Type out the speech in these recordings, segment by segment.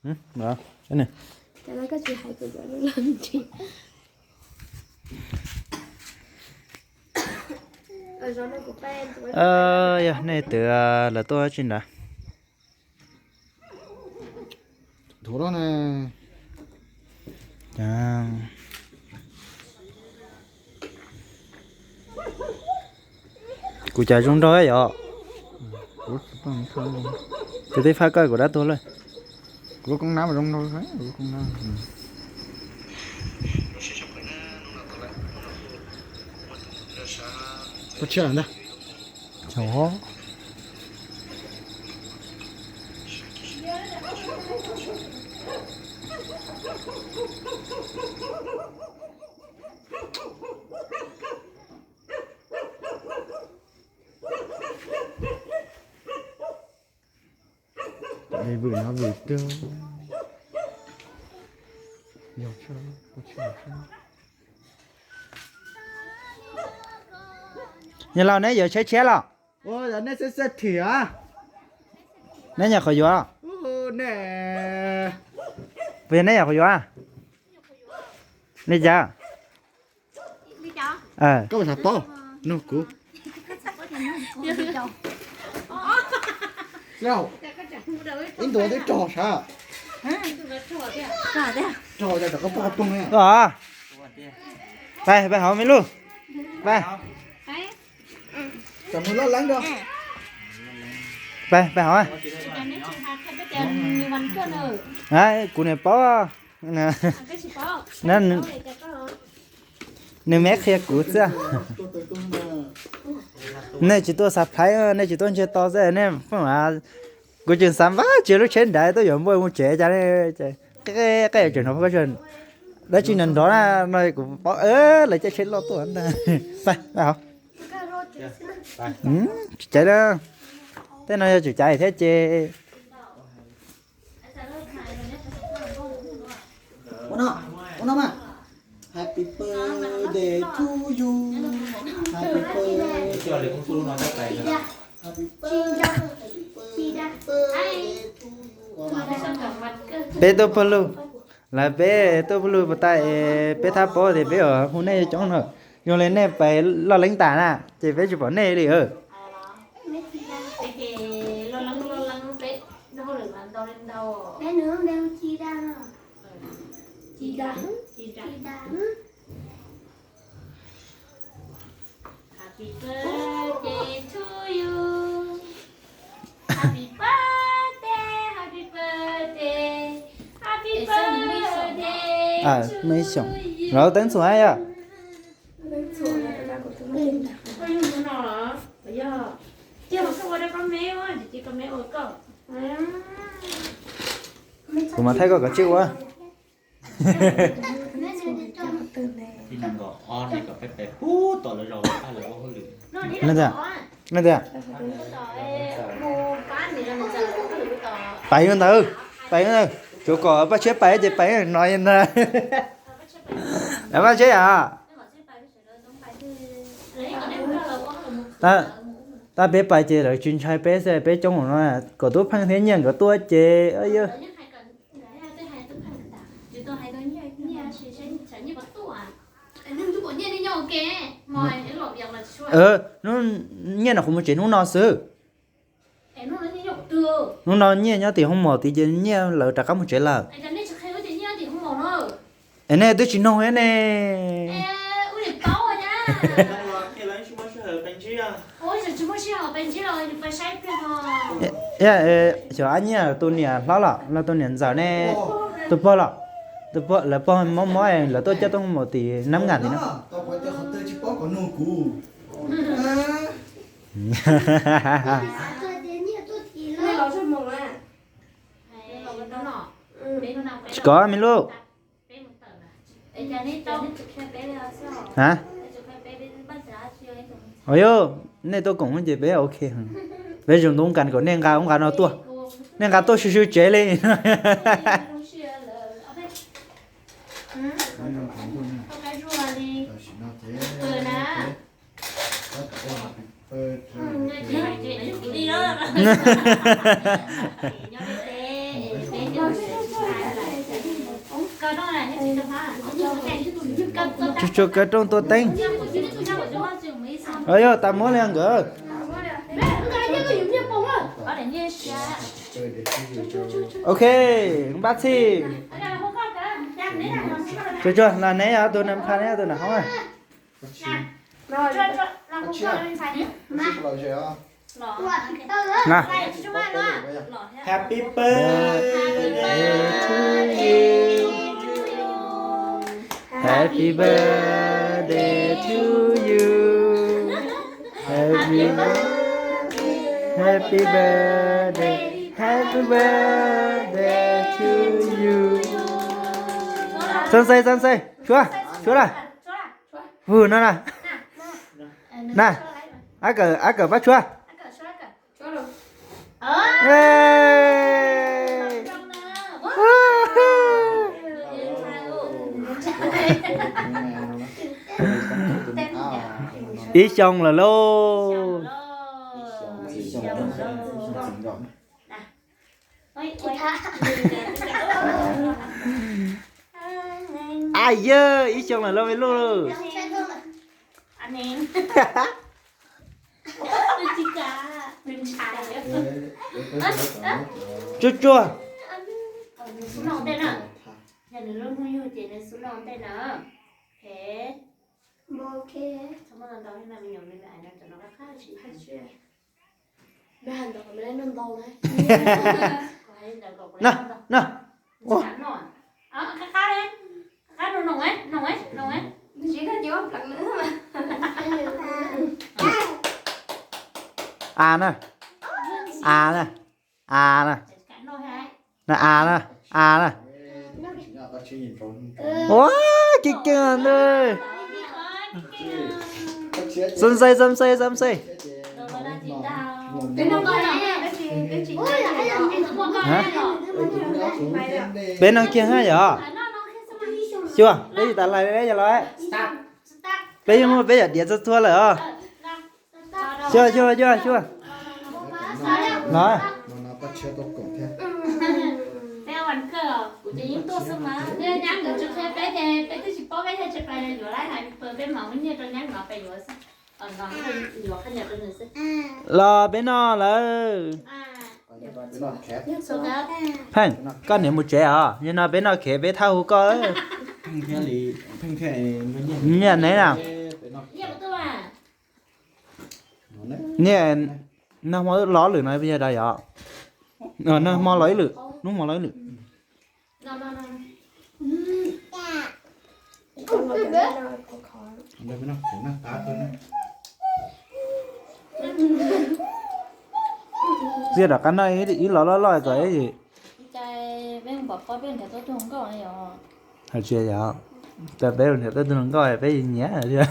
Yog nej twb lawv tuaj tsis nrad. Kuv cas zoo nraug yom. Kuv twb fab koj kuv dab tuag lawm. Kuv lub koob nab zoo nraug. Vwm no vwm twg, yog tsis yog. Yog laus neb yuav tsheb tshiab los? Nej xab xab thim a. Neb nyuam qhuav yuav? Puas yog neb nyuam qhuav yuav? Li cas? Koj puas xav paub? Nug kuv. Ib ntus twb rog sav. Rog cas rov qab poj poog. Pais, pais hauv me luj. Pais. Pais, pais hauv. Kuv niam paub. Nws me qhia kuv xwb. Nej tsis tuaj surprise, nej tsis tuaj ntsiag to xwb nej. Kuv tseem xav npaj tsis lub tsheb nrad tuaj yuav npua mus tsev cas. Qe qe tseem no dab tsi nrov nrov na no kuv paub lawv caij tsheb loj tuaj ntag. Pais, pais hauv. Tsis caiv na. Tej no yog tsis caiv thiab ces. Peb tuaj pawg lug, lawv peb tuaj pawg lug puas tas es peb thab paub tias peb hu nej coob no. Zoo li nej pais loj leeb tas na ces peb tsis pom nej li. Lov teeb txhum yog. Kuv mas thaij koj kom tsij ua. Pais ua ntawd, pais ua ntawd, tsuav kom Paj Tshiab pais ces pais no ntag. Paj Tshiab yom. Tab peb pais ces lawv tsis ntshai peb xwb, peb coob no, kom Tub Pheej thiab Nyiaj nkawd tuaj ces yog. Nyiaj no kuv mus tsev hnub no xwb. Hnub no Nyiaj nyob tim hoob mom tid ces Nyiaj lawv rov qab mus tsev lawm. Es nej twb tsis noog thiab ne. Xyov Ab Nyiaj tus niam hlob los los tus niam ntxawm ne, tus pog los, tus pog, lawv pog mob mob lawv tuaj coj tuaj mus tim Nab Ngas tim no. Tsis kov me lub. Ua yog nej tuaj koom ces peb ok, peb zoo ntuj nkas kom nej nqa ub nqa no tuaj, nej nqa tuaj sw sw tsev li. Tsuag tsuag kaw rooj tua teeb. Yog tas muab li nkawd. Ok, npaj txhij. Tsuag tsuag, los neb yog tus nab pha, neb yog tus nab hoob. Happy birthday to you. Happy birthday to you. Happy birthday, happy birthday, happy birthday to you. Xab xej, xab xej, tshuab, tshuab na. Vwm no na. Na, ab kawm, ab kawm pab tshuab. Ib xyoo lawm lauj. Ab yawg, ib xyoo lawm lauj me luj. Tsuag tsuag. Na, na. A na. A na. A na. Na a na. A na. Ua, keej keej ntag. Xam xej, xam xej, xam xej. Peb no kiag hab yom. Xyuas, peb tsis tas lais li yog los. Peb yeej muaj peb yam diav txhua txhua lawm os. Xyuas, xyuas, xyuas, xyuas. No. Los peb noj lawm. Pheej, koj niam mus tsev os, yog no peb noj kev peb thab hu koj. Niam ne na. Niam, nag hmo los lwm no yog da yom? Nag hmo los ib lwm, hnub hmo los ib lwm. Ziaj rov qab noj ib los loj loj kom ib. Hais tias yog, tas peb niam tuaj tuaj hluas nkauj peb nyiam thiab.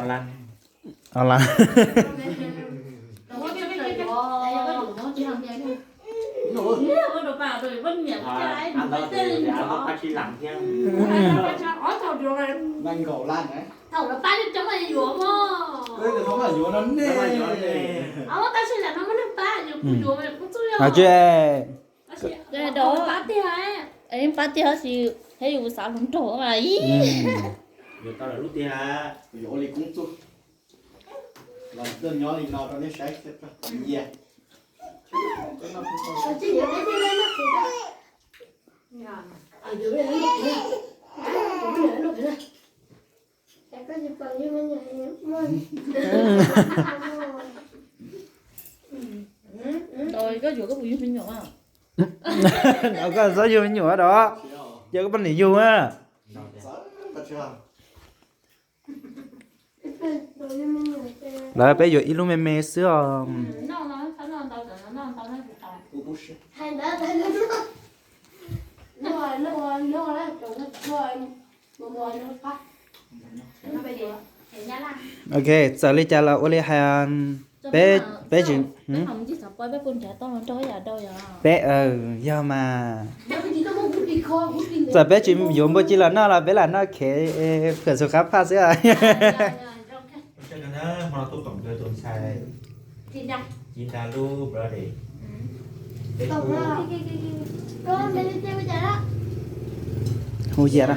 Online. Pab tiag, pab tiag xwb, thiab yus xav hluas nraug mas ib. Koj yuav koj puas yug me nyuam? Koj txhob yug me nyuam dog, yog koj poj niam yug na. Lawv peb yuav ib lub me me xwb os. Ok, txawm li cas los ua li hais, peb, peb tsis, peb, yog mas, txawm peb tsis yuav npua ci los noj los peb lam noj khev pham xu qab phaj xwb. Hu yam na.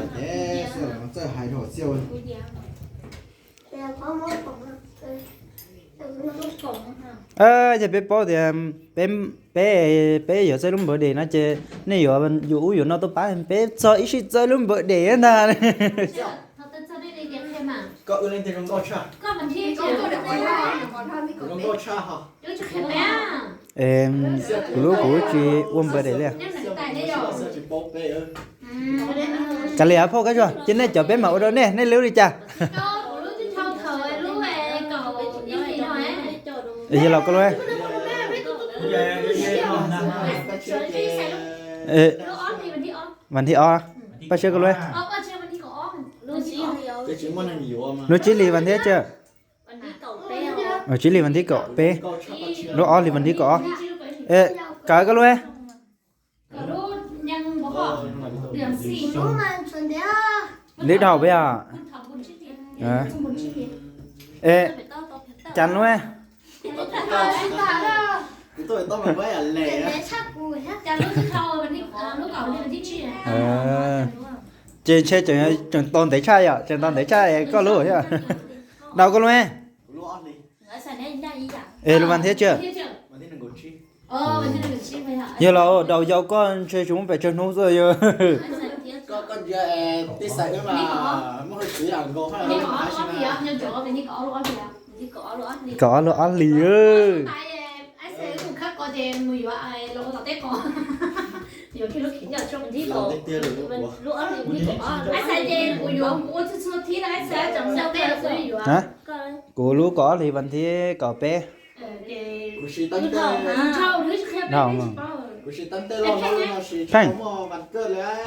Yog peb paub tias peb, peb, peb yuav txawj lub npawg des no ces nej yuav, yuav ub yuav no tuaj pab peb txog ib sij txawj lub npawg des ntag. Kuv lub kuv tsis ua npawg des li. Kav liam phauj, koj tsuag ces nej cov peb mam ua rau nej, nej lub li cas? Yog los koj lub, vas thib ob, paj siab koj lub. Lub tsib hlis vas thib tsawg? Tsib hlis vas thib kaum peb, lub ob hlis vas thib kaum ob. Kav koj lub. Lib dhau peb os. Cas lub. Ces ntshe tseem tau ntev tshaj yom, tseem tau ntev tshaj koj lub. Daus koj lub. Es lub vas thib tsawg? Yog los daus yau koj ntshe tsis muaj pes tsawg hnub xwb yog. Kaum ob lub ob hlis. Kuv lub kaum ob hlis vas thib kaum peb. Pheej,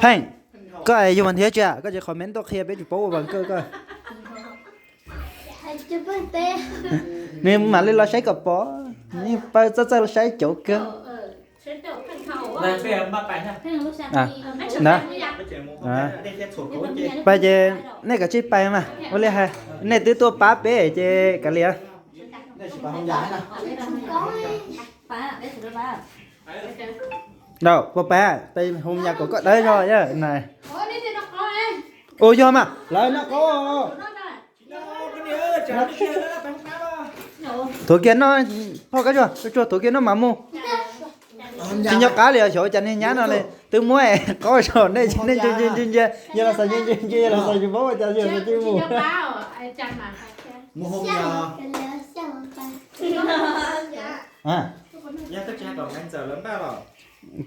Pheej, koj yug vas thib tsawg? Koj tsis comment tuaj qhia peb tsis paub ua vas kawj koj. Nws mam li los saib kom pom, nej pab txawj txawj los saib cov kawg. Ntawd, pais ces nej kav tsij pais mas ua li hais, nej twb tuaj pab peb ces kav liam. Daum, puas pais, pais hu yas kom koj dawb zog na. Ua yog mas lawv noj qab. Thuav kiag noj, phauj Kab Tsuag, Kab Tsuag thuav kiag noj mas mus. Tsis nco qab li os, xyov cas niag nyab no li twb muab qaub saum nej, nej ntsia ntsia ntsia ntsia, yog los xav ntsia ntsia ntsia, yog los xav tsis paub ua cas yog los xav tsis mus.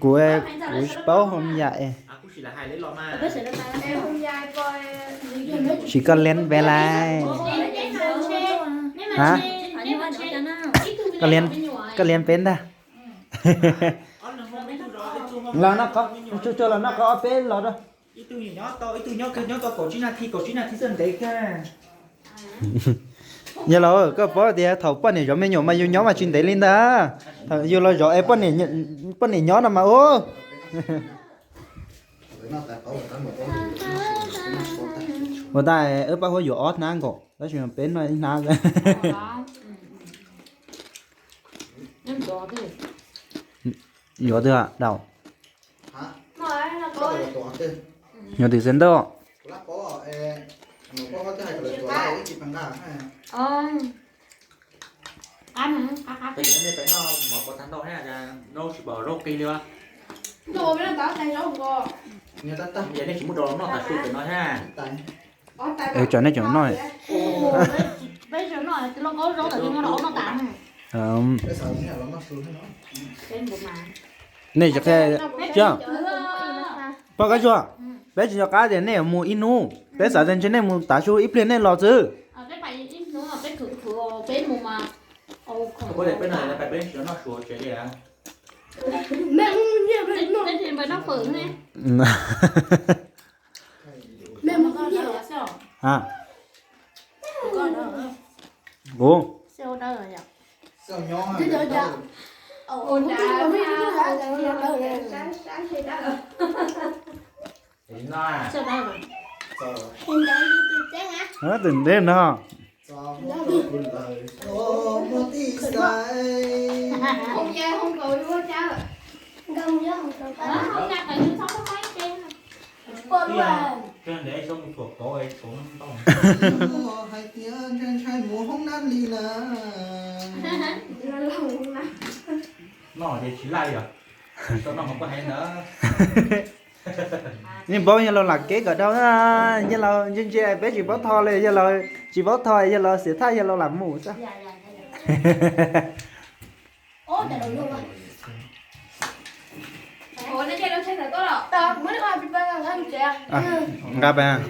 Kuv, kuv tsis paub hu yam es. Sis koj liab peb lais. Ha? Koj liab, koj liab peb ntag. Los noj qab, tsuag tsuag los noj qab ob peb los rau. Yog los koj paub tias thaum poj niam zov me nyuam mas yus nyob mas tsis ntev li ntag. Thaum yus los zov es poj niam nyob no mas ub. Ua tas wb pab huab yuav ob hnab nkaus tab sis peb noj ib hnab. Yuav twg Daum? Yuav twg Xeev Ntau? Tsam nej tseem noj. Nej tsis qhia, poj Kab Tsuag, peb tsis nco qab tias nej yuav mus ib hnub, peb xav tias ntshe nej mus tav su ib pliag nej los xwb. Hab, kuv, twm nteb no. Hais tias ntshai ntshai mus hoob nab li na. Noj ces tsis laj li os. Tau noj mas kuj hais ntawd. Yeej paub yawg laus lam kev kom dhau na, yawg laus ntse ntse peb tsis paub tho li, yawg laus tsis paub tho, yawg laus xiam thaj yawg laus lam mus xwb. Nqa pais.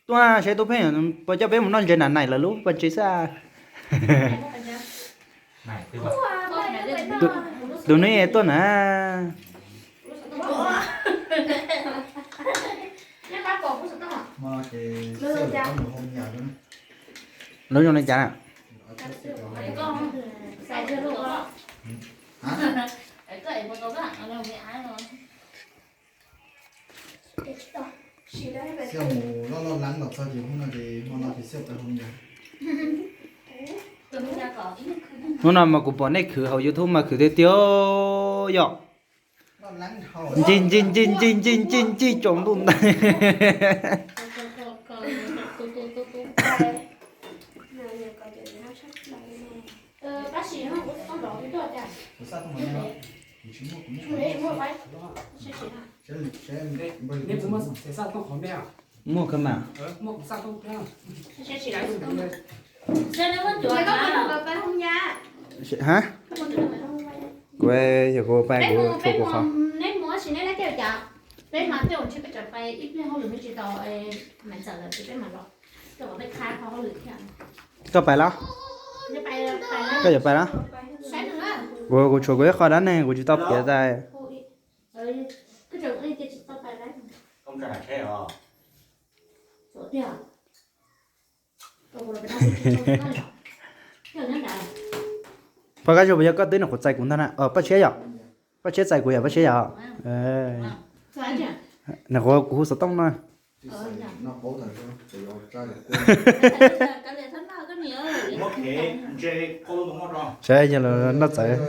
Tuaj saib Tub Pheej puas coj peb mus noj ntses na, nais lawv lub paj ntses xwb. Tus no tuaj na. Lub zoo li cas na? Hnub no mas kuv pom nej khwv hauv YouTube mas khwv tiag tiag yom. Ncig ncig ncig ncig ncig ncig ncig tsaus ntuj nteeg. Muaj kawg mas. Hab, kuv yog kuv pais kuv tshuav kuv qhov. Koj pais los? Koj yuav pais los? Kuv, kuv tshuav kuv ib qho dab neeg kuv tsis tau piav tas. Poj Kab Zuag, puas yog koj twb nyuam qhuav txais kuv ntag na? Poj Tshiab yom? Poj Tshiab txais kuv yom, Poj Tshiab yom? Nyuam qhuav kuv hu xov tooj no. Saib yog los noj txawv.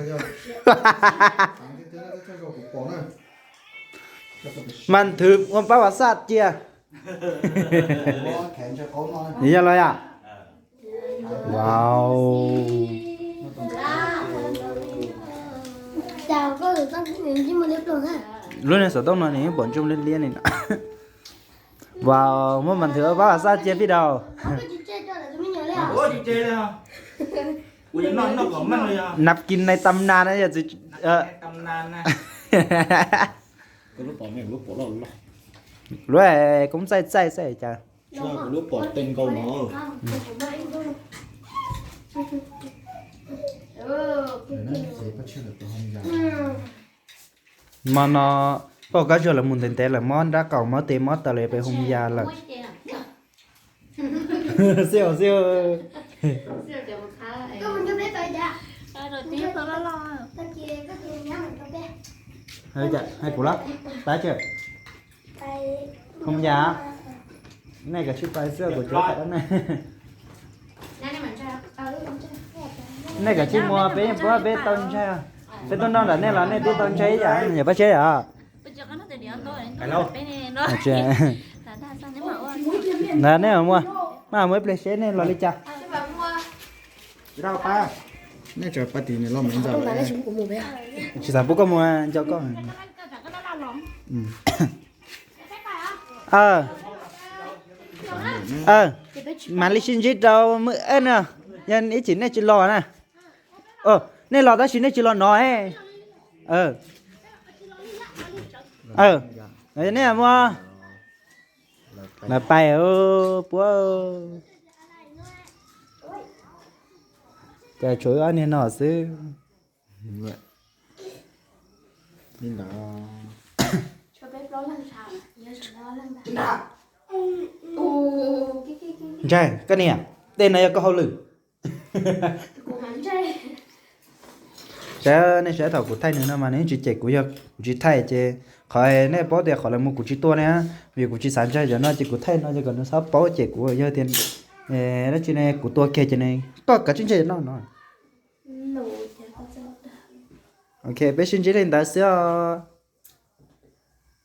Mas nthwv ua pab vas xaj cia. Yog los yom? Wow. Lub niag xov tooj no nws yeej pom ntsoog liab liab li no. Wow, muaj mas nthwv ua pab vas xaj cia pib daus. Napkin này tầm nàn na yog txiv. Lub koob txaij txaij xwb cas. Hmo no poj Kab Zuag lawv mus ntev ntev lawm, mob nrab qaum mob tes mob taw lawm, pem hoo yas lawm. Xib hwb, xib hwb. Hais kuv los, pab tsi, hoo yas, nej kav tsij pais xwb kuv cov tham dab neeg. Nej kav tsij mus, peb yeej paub peb tau ntshai. Peb tuaj noj nram nej los nej twb tau ntshai ib yam, yog pab tsheb yom. Ntawd nej muaj, maj muaj ib pliag seb nej los li cas. Nej tsis pub koj mus nco koj. Mam li sib ntsib rau Mw Ej na, yog ib chim nej tsis los na. Nej los tab sis nej tsis los no. Nej muaj, lawv pais puab. Tshuav wb ob niag no xwb. Ntsaig, koj niam, tej no yog koj hauj lwm. Saib nej saib, thaum kuv thaij nws no mas nws yeej tsis cem kuv, yog kuv tsis thaij ces qhov nej paub tias qhov lawv mus kuv tsis tua ne, vim kuv tsis xav ntsaig cov no ces kuv thaij no ces kom nws txhob paub cem kuv, yog tias dab tsi ne kuv tua kiag ces nws, koj kav tsij ntsaig cov no no. Ok, peb sib ntsib li ntawd xwb os.